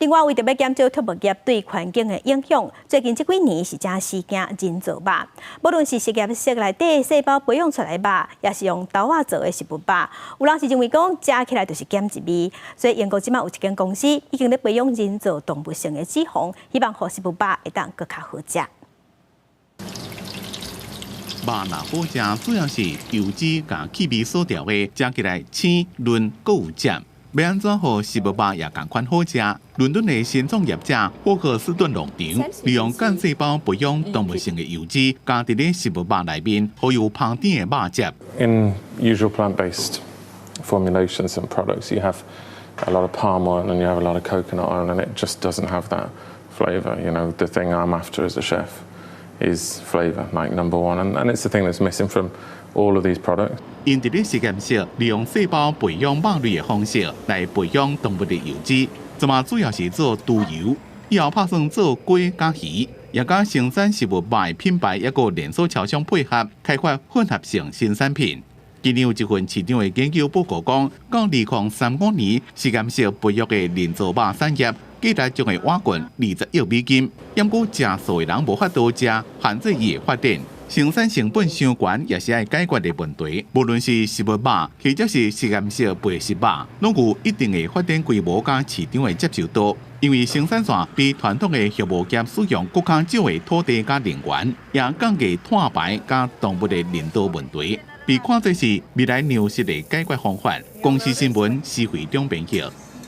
另外，為著欲減少畜牧業對環境的影響，最近這幾年是誠時興人造肉。無論是實驗室內底細胞培養出來的肉，抑是用豆仔做的食物肉，有人是認為講食起來就是減一味。所以英國這馬有一間公司已經咧培養人造動物性的脂肪，希望予食物肉會當閣較好食。肉若好食，主要是油脂佮氣味所調的，食起來鮮嫩閣有汁。欲按怎予食物肉也仝款好食？倫敦的新創業者霍克斯頓農場利用幹細胞培養動物性的油脂，加佇咧食物肉內面，予有香甜的肉汁。 In usual plant-based formulations and products, you have a lot of palm oil and you have a lot of coconut oil, and it just doesn't have that flavor. The thing I'm after as a chef is flavor, like number one, and it's the thing that's missing from all of these products. 𪜶佇咧實驗室利用細胞培養肉類的方式來培養動物的油脂，這馬主要是做豬油，以後拍算做雞佮魚，也佮生產食物肉的品牌抑閣連鎖超商配合，開發混合性新產品。今年有一份市場的研究報告講，到2035年，實驗室培育的人造肉產業價值將會倚近20億美金。毋過食素的人無法度食，限制伊的發展。生產成本傷懸，也是愛解決的問題。無論是食物肉，或者是實驗室培食肉，攏有一定的發展規模佮市場的接受度。因為生產線比傳統的畜牧業使用閣較少的土地佮能源，也降低碳排佮動物的人道問題，被看作是未來糧食的解決方法。公視新聞施惠中編譯。